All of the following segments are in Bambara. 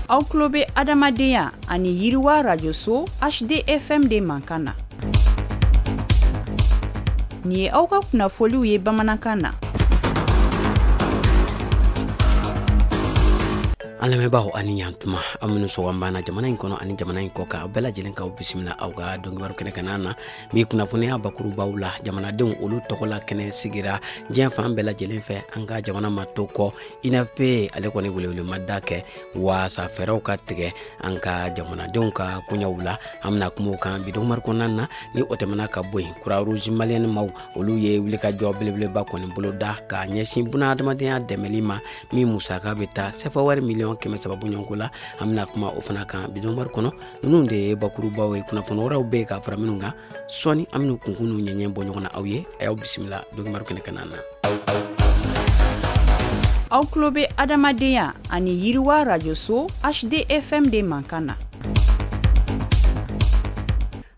Aw tulo bɛ adamadenya ani yiriwa rajoso HDFM de mankan na. Nin ye aw ka kunnafoliw ye bamanankan na. An lamɛnbaaw ani ɲantuma, aw minnu sɔgɔma b'an na jamana in kɔnɔ ani jamana in kɔ kan, aw bɛɛ lajɛlen k'aw bisimila aw ka donkibaru kɛnɛ kan na. Bi kunnafoniya bakurubaw la, jamanadenw olu tɔgɔla kɛnɛ sigira diɲɛ fan bɛɛ lajɛlen fɛ. An ka jamana ma to kɔ. UNFP ale kɔni welewelemada kɛ waasa fɛɛrɛw ka tigɛ an ka jamanadenw ka koɲɛw la. An bɛna kuma o kan bi donkibaru kɔnɔna na. Ni o tɛmɛna ka bɔ yen, Croix Rouge malienne maaw olu ye wulikajɔ belebeleba kɔni boloda ka ɲɛsin buna adamadenya dɛmɛli ma, min musaka bɛ taa sefa wari miliyɔn 300 bɔɲɔgɔnko la. An bɛna kuma o fana kan bi donkibaru kɔnɔ. Ninnu de ye bakurubaw ye. Kunnafoni wɛrɛw bɛ yen ka fara minnu kan, sɔɔni an bɛna kunkun n'u ɲɛɲɛ bɔ ɲɔgɔn na aw ye. A y'aw bisimila donkibaru kɛnɛ kan na. Aw tulo bɛ adamadenya ani yiriwa rajoso HDFM de mankan na.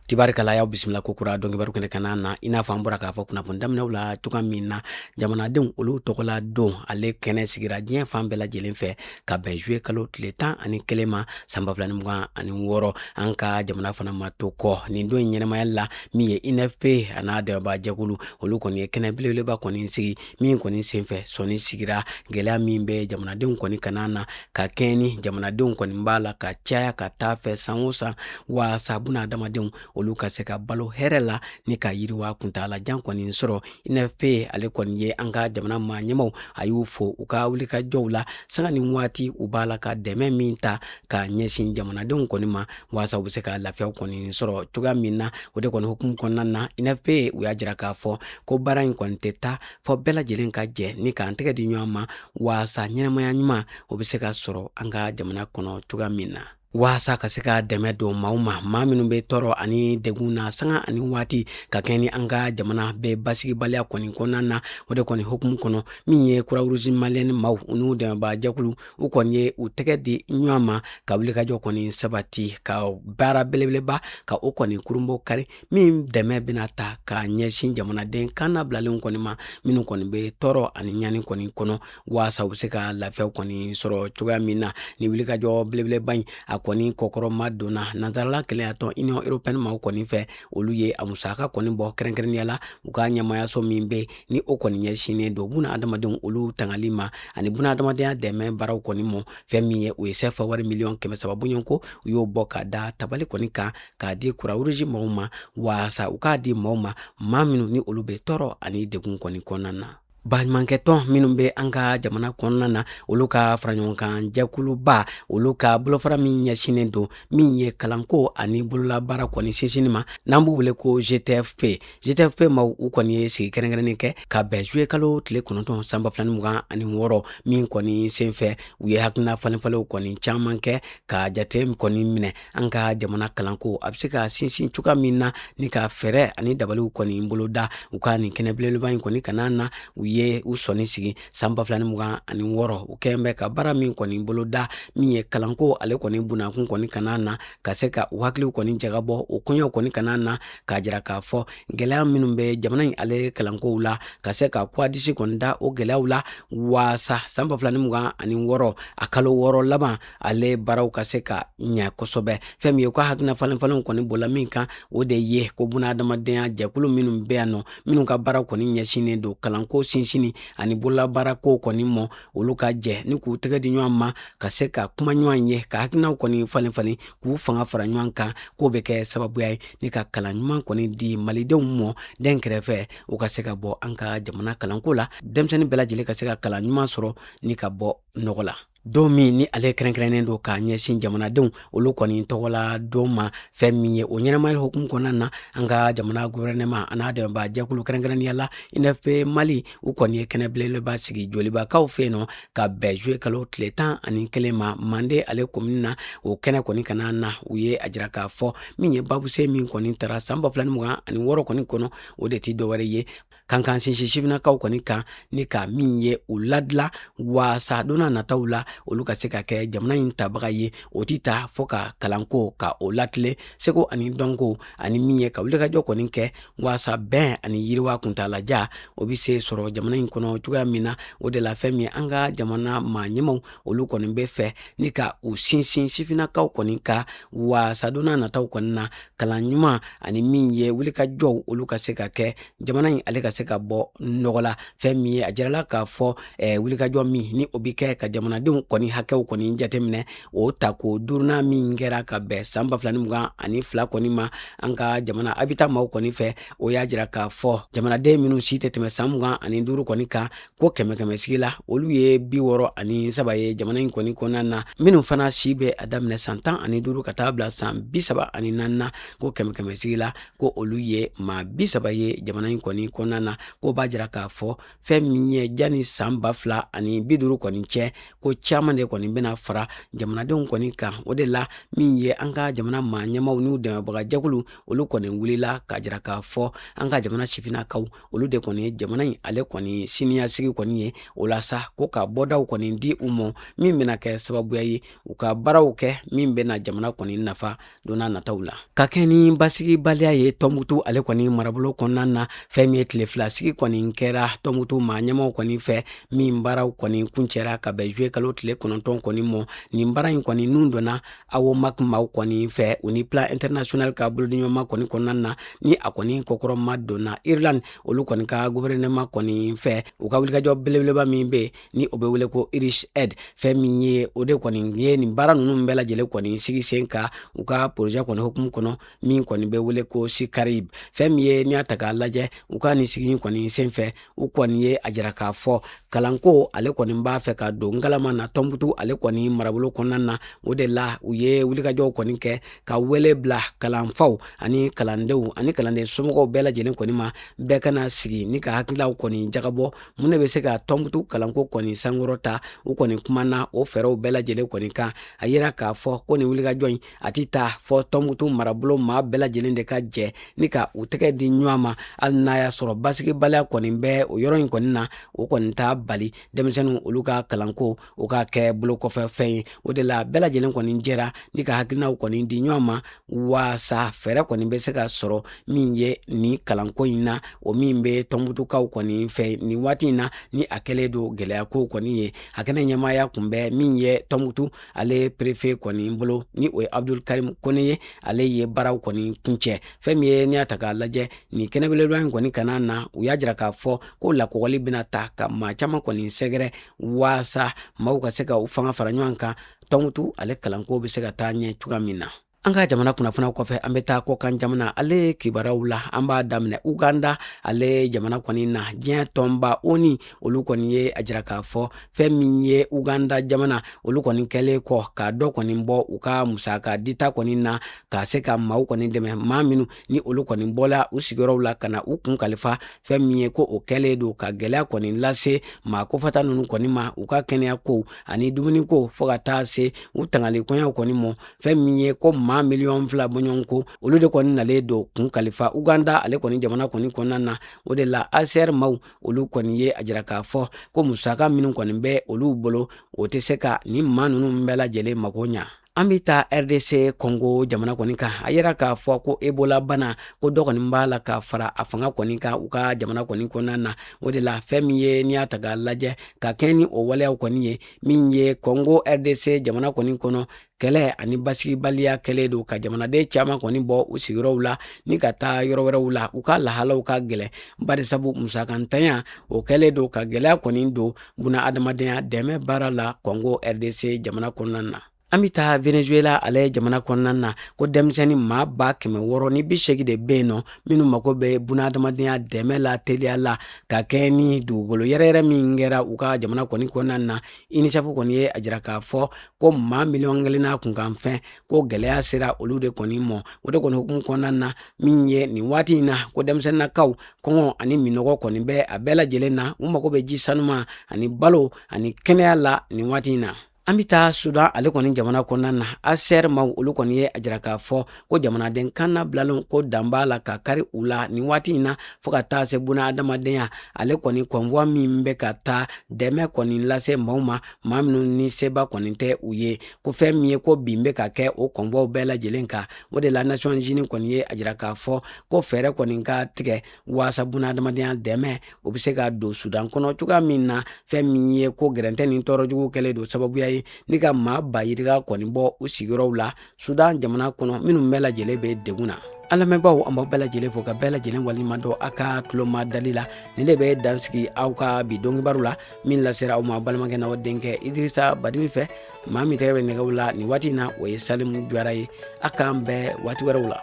Tibarikala, y'aw bisimila ko kura donkibaru kɛnɛ kan na. I n'a fɔ an bɔra k'a fɔ kunnafoni daminɛw la cogoya min na, jamanadenw olu tɔgɔla don ale kɛnɛ sigira diɲɛ fan bɛɛ lajɛlen fɛ ka bɛn juillet kalo tile 11 ma san 2026. An ka jamana fana ma to kɔ nin don in ɲɛnamaya la. Min ye UNFP a n'a dɛmɛbaa jɛkulu, olu kɔni ye kɛnɛ belebeleba kɔni sigi, min kɔni senfɛ sɔnni sigira gɛlɛya min bɛ jamanadenw kɔni kana na, ka kɛɲɛ ni jamanadenw kɔni b'a la ka caya ka taa fɛ san o san, waasa buna adamadenw olu ka se ka balo hɛrɛ la ni ka yiriwa kuntaalajan kɔni sɔrɔ. UNFP ale kɔni ye an ka jamana maa ɲɛmaw, a y'u fo u ka wulikajɔw la sanga ni waati, u b'a la ka dɛmɛ min ta ka ɲɛsin jamanadenw kɔni ma, waasa u bɛ se ka lafiyaw kɔni sɔrɔ cogoya min na. O de kɔni hukumu kɔnɔna na, UNFP u y'a jira k'a fɔ ko baara in kɔni tɛ taa fɔ bɛɛ lajɛlen ka jɛ ni k'an tɛgɛ di ɲɔgɔn ma, waasa ɲɛnamaya ɲuman o bɛ se ka sɔrɔ an ka jamana kɔnɔ cogoya min na, waasa ka se ka dɛmɛ don maaw ma, maa minnu bɛ tɔɔrɔ ani degun na sanga ani waati, ka kɛɲɛ ni an ka jamana bɛ basigibaliya kɔni kɔnɔna na. O de kɔni hukumu kɔnɔ, min ye Croix Rouge malienne maaw n'u dɛmɛbaa jɛkulu, u kɔni ye u tɛgɛ di ɲɔgɔn ma ka wulikajɔ kɔni sabati, ka baara belebeleba ka o kɔni kurunbɔ kari, min dɛmɛ bɛna ta ka ɲɛsin jamanaden kannabilalenw kɔni ma, minnu kɔni bɛ tɔɔrɔ ani ɲani kɔni kɔnɔ, waasa u bɛ se ka lafiyaw kɔni sɔrɔ cogoya min na. Ni wulikajɔ belebeleba in, a kɔni kɔkɔrɔma donna nansarala kelenyatɔn Union européenne maaw kɔni fɛ. Olu ye a musaka kɔni bɔ, kɛrɛnkɛrɛnnenya la u ka ɲɛmayaso min bɛ ni o kɔni ɲɛsinnen don buna adamadenw olu tangali ma ani buna adamadenya dɛmɛ baaraw kɔni mɔ. Fɛn min ye, o ye sefa wari miliyɔn 300 bɔɲɔgɔnko, u y'o bɔ ka da tabali kɔni kan k'a di Croix Rouge maaw ma, waasa u k'a di maaw ma, maa minnu ni olu bɛ tɔɔrɔ ani degun kɔni kɔnɔna na. Baɲumankɛtɔn minnu bɛ an ka jamana kɔnɔna na, olu ka faraɲɔgɔnkan jɛkuluba, olu ka bolofara min ɲɛsinnen don min ye kalanko ani bololabaara kɔni sinsinni ma, n'an b'u wele ko GTFP, GTFP maaw, u kɔni ye sigi kɛrɛnkɛrɛnnen kɛ ka bɛn juillet kalo tile 9 san 2026, min kɔni senfɛ u ye hakilina falenfalenw kɔni caman kɛ ka jate kɔni minɛ an ka jamana kalanko a bɛ se ka sinsin cogoya min na, ni ka fɛɛrɛ ani dabaliw kɔni boloda. U ka nin kɛnɛ belebeleba in kɔni kana na, u ye u sɔnni sigi san 2026, u kɛn bɛ ka baara min kɔni boloda, min ye kalanko ale kɔni bunakun kɔni kana na, ka se ka u hakiliw kɔni jagabɔ o koɲɛw kɔni kana na, k'a jira k'a fɔ gɛlɛya minnu bɛ jamana in ale kalankow la, ka se ka kwadisi kɔni da o gɛlɛyaw la, waasa san 2026 a kalo 6 laban ale baaraw ka se ka ɲɛ kosɛbɛ. Fɛn min ye, u ka hakilina falenfalenw kɔni bola min kan, o de ye ko buna adamadenya jɛkulu minnu bɛ yan nɔ, minnu ka baaraw kɔni ɲɛsinnen don kalanko sinsinni ani bololabaarako kɔni mɔ, olu ka jɛ ni k'u tɛgɛ di ɲɔgɔn ma ka se ka kuma ɲɔgɔn ye, ka hakilinaw kɔni falen falen, k'u fanga fara ɲɔgɔn kan, k'o bɛ kɛ sababuya ye ni ka kalan ɲuman kɔni di malidenw mɔ den kɛrɛfɛ, u ka se ka bɔ an ka jamana kalanko la, denmisɛnnin bɛɛ lajɛlen ka se ka kalan ɲuman sɔrɔ ni ka bɔ nɔgɔ la. Don min ni ale kɛrɛnkɛrɛnnen don k'a ɲɛsin jamanadenw olu kɔni tɔgɔla don ma, fɛn min ye, o ɲɛnamaya hukumu kɔnɔna na, an ka jamana gouvernement a n'a dɛmɛbaa jɛkulu, kɛrɛnkɛrɛnnenya la UNFP Mali, u kɔni ye kɛnɛ belebeleba sigi Jolibakaw fɛ yen nɔ ka bɛn juillet kalo tile 11 ma, Mande ale komini na. O kɛnɛ kɔni kana na, u ye a jira k'a fɔ min ye babuse min kɔni taara san 2026 kɔni kɔnɔ, o de tɛ dɔwɛrɛ ye. Kankan sinsin sifinnakaw kɔni kan ni ka min ye u ladilan waasa don n'a nataw la olu ka se ka kɛ jamana in tabaga ye. O ti ta fɔ ka kalanko ka o latilen, seko ani dɔnko, ani min ye ka wulikajɔ kɔni kɛ waasa bɛn ani yiriwa kuntalajan o bɛ se sɔrɔ jamana in kɔnɔ cogoya min na. O de la, fɛn min ye an ka jamana maa ɲɛmaw, olu kɔni bɛ fɛ ni ka u sinsin sifinnakaw kɔni ka waasa don n'a nataw kɔni na, kalan ɲuman ani min ye wulikajɔw, olu ka se ka kɛ jamana in ale ka se ka bɔ nɔgɔ la. Fɛn min ye a jirala k'a fɔ wulikajɔ min ni o bɛ kɛ ka jamanadenw kɔni hakɛw kɔni jateminɛ, o tako duurunan min kɛra ka bɛn san 2022 kɔni ma an ka jamana habitat maaw kɔni fɛ, o y'a jira k'a fɔ jamanaden minnu si tɛ tɛmɛ san 25 kɔni kan, ko kɛmɛ kɛmɛ sigi la, olu ye 63 ye jamana in kɔni kɔnɔna na. Minnu fana si bɛ a daminɛ san 15 ka taa bila san 34 na, ko kɛmɛ kɛmɛ sigi la, ko olu ye maa 30 ye jamana in kɔni kɔnɔna na. Ko b'a jira k'a fɔ fɛn min ye janni san 2050 kɔni cɛ, ko caman de kɔni bɛna fara jamanadenw kɔni kan. O de la, min ye an ka jamana maa ɲɛmaw n'u dɛmɛbagajɛkulu, olu kɔni wulila k'a jira k'a fɔ an ka jamana sifinnakaw, olu de kɔni ye jamana in ale kɔni siniɲɛsigi kɔni ye. O la sa, ko ka bɔdaw kɔni di u ma min bɛna kɛ sababuya ye u ka baaraw kɛ min bɛna jamana kɔni nafa don n'a nataw la. Ka kɛ ni basigibaliya ye Tɔnbukutu ale kɔni marabolo kɔnɔna na, fɛn min ye tile fila sigi kɔni kɛra Tɔnbukutu maa ɲɛmaw kɔni fɛ, min baaraw kɔni kuncɛra ka bɛn juillet kalo tile 9 kɔni mɔ. Nin baara in kɔni nun donna AWOMAC maaw kɔni fɛ, u ni Plan International ka bolodiɲɔgɔnma kɔni kɔnɔna na, ni a kɔni kɔkɔrɔma donna Irlande olu kɔni ka gouvernement kɔni fɛ, u ka wulikajɔ belebeleba min bɛ ni o bɛ wele ko Irish Aid. Fɛn min ye o de kɔni ye nin baara ninnu bɛɛ lajɛlen kɔni sigi sen kan u ka projet kɔni hukumu kɔnɔ, min kɔni bɛ wele ko SICARIB. Fɛn min ye n'i y'a ta k'a lajɛ, u ka nin sigi kɔni senfɛ, u kɔni ye a jira k'a fɔ kalanko ale kɔni b'a fɛ ka don ngalama na Tɔnbukutu ale kɔni marabolo kɔnɔna na. O de la, u ye wulikajɔw kɔni kɛ ka wele bila kalanfaw ani kalandenw ani kalanden somɔgɔw bɛɛ lajɛlen kɔni ma, bɛɛ ka na sigi ni ka hakililaw kɔni jagabɔ mun de bɛ se ka Tɔnbukutu kalanko kɔni sankɔrɔta. U kɔni kumana o fɛɛrɛw bɛɛ lajɛlen kɔni kan. A yira k'a fɔ ko nin wulikajɔ in a ti taa fɔ Tɔnbukutu marabolo maa bɛɛ lajɛlen de ka jɛ ni ka u tɛgɛ di ɲɔgɔn ma. Hali n'a y'a sɔrɔ basigibaliya kɔni bɛ o yɔrɔ in kɔni na, o kɔni t'a bali denmisɛnninw olu ka kalanko o ka kɛ bolokɔfɛ fɛn ye. O de la, bɛɛ lajɛlen kɔni jɛra ni ka hakilinaw kɔni di ɲɔgɔn ma waasa fɛɛrɛ kɔni bɛ se ka sɔrɔ min ye nin kalanko in na, o min bɛ Tɔnbukutukaw kɔni fɛ nin waati in na, ni a kɛlen don gɛlɛya kow kɔni ye. A kɛnɛ ɲɛmaaya kun bɛ min ye Tɔnbukutu ale préfet kɔni bolo, ni o ye Abdul Karim Kone ye, ale ye baaraw kɔni kuncɛ. Fɛn min ye n'i y'a ta k'a lajɛ, nin kɛnɛbelebeleba in kɔni kana na, u y'a jira k'a fɔ ko lakɔgɔli bɛna ta ka maa caman kɔni sɛgɛrɛ waasa maaw ka se ka u fanga fara ɲɔgɔn kan, Tɔnbukutu ale kalanko bɛ se ka taa ɲɛ cogoya min na. An ka jamana kunnafoniw kɔfɛ, an bɛ taa kɔkan jamana ale kibaruyaw la. An b'a daminɛ Uganda ale jamana kɔni na. Diɲɛ tɔnba ONU, olu kɔni ye a jira k'a fɔ fɛn min ye Uganda jamana, olu kɔni kɛlen kɔ ka dɔ kɔni bɔ u ka musaka dita kɔni na ka se ka maaw kɔni dɛmɛ, maa minnu ni olu kɔni bɔla u sigiyɔrɔw la ka na u kun kalifa. Fɛn min ye ko o kɛlen don ka gɛlɛya kɔni lase maa kofata ninnu kɔni ma, u ka kɛnɛya kow ani dumuni ko, fo ka taa se u tangali koɲaw kɔni mɔ. Fɛn min ye ko maa 2 miliyɔn bɔɲɔgɔn ko, olu de kɔni nalen don kun kalifa Uganda ale kɔni jamana kɔni kɔnɔna na. O de la, HCR maaw olu kɔni ye a jira k'a fɔ ko musaka minnu kɔni bɛ olu bolo, o tɛ se ka nin maa ninnu bɛɛ lajɛlen mako ɲa. An bɛ taa RDC Congo jamana kɔni kan. A yira k'a fɔ ko Ebola bana, ko dɔ kɔni b'a la ka fara a fanga kɔni kan u ka jamana kɔni kɔnɔna na. O de la, fɛn min ye n'i y'a ta k'a lajɛ, ka kɛɲɛ ni o waleyaw kɔni ye min ye Congo RDC jamana kɔni kɔnɔ, kɛlɛ ani basigibaliya kɛlen don ka jamanaden caman kɔni bɔ u sigiyɔrɔw la ni ka taa yɔrɔ wɛrɛw la. U ka lahalaw ka gɛlɛn, barisabu musakantanya o kɛlen don ka gɛlɛya kɔni don buna adamadenya dɛmɛ baara la Congo RDC jamana kɔnɔna na. An bɛ taa Venezuela ale jamana kɔnɔna na, ko denmisɛnnin maa 680 de bɛ yen nɔ minnu mako bɛ buna adamadenya dɛmɛ la teliya la, ka kɛ ni dugukolo yɛrɛyɛrɛ min kɛra u ka jamana kɔni kɔnɔna na. UNICEF kɔni ye a jira k'a fɔ ko maa 1 miliyɔn n'a kunkanfɛn, ko gɛlɛya sera olu de kɔni mɔ. O de kɔni hukumu kɔnɔna na, min ye nin waati in na, ko denmisɛnninnakaw kɔngɔ ani minɔgɔ kɔni bɛ a bɛɛ lajɛlen na, u mago bɛ ji sanuma ani balo ani kɛnɛya la nin waati in na. An bɛ taa Sudan ale kɔni jamana kɔnɔna na. HCR maaw olu kɔni ye a jira k'a fɔ ko jamanaden kannabilalenw ko dan b'a la ka kari u la nin waati in na, fo ka taa se buna adamadenya ale kɔni convoi min bɛ ka taa dɛmɛ kɔni lase maaw ma, maa minnu ni seba kɔni tɛ u ye, ko fɛn min ye ko bin bɛ ka kɛ o convoiw bɛɛ lajɛlen kan. O de la Nations Unies kɔni ye a jira k'a fɔ ko fɛɛrɛ kɔni ka tigɛ waasa buna adamadenya dɛmɛ o bɛ se ka don Sudan kɔnɔ cogoya min na. Fɛn min ye ko gɛrɛntɛ ni tɔɔrɔ jugu kɛlen don sababuya ye ni ka maa ba yirika kɔni bɔ u sigiyɔrɔw la Sudan jamana kɔnɔ, minnu bɛɛ lajɛlen bɛ degun na. An lamɛnbaaw, an b'aw bɛɛ lajɛlen fo ka bɛɛ lajɛlen waleɲuman dɔn aw ka tulomadali la. Nin de bɛ dan sigi aw ka bi donkibaru la, min lasera aw ma balimakɛ n'aw denkɛ Idirisa Badimi fɛ. Maa min tɛgɛ bɛ nɛgɛw la nin waati in na, o ye Salimu Jara ye. A k'an bɛn waati wɛrɛw la.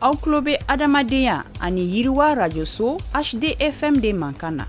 Aw tulo bɛ adamadenya ani yiriwa rajoso HDFM de mankan na.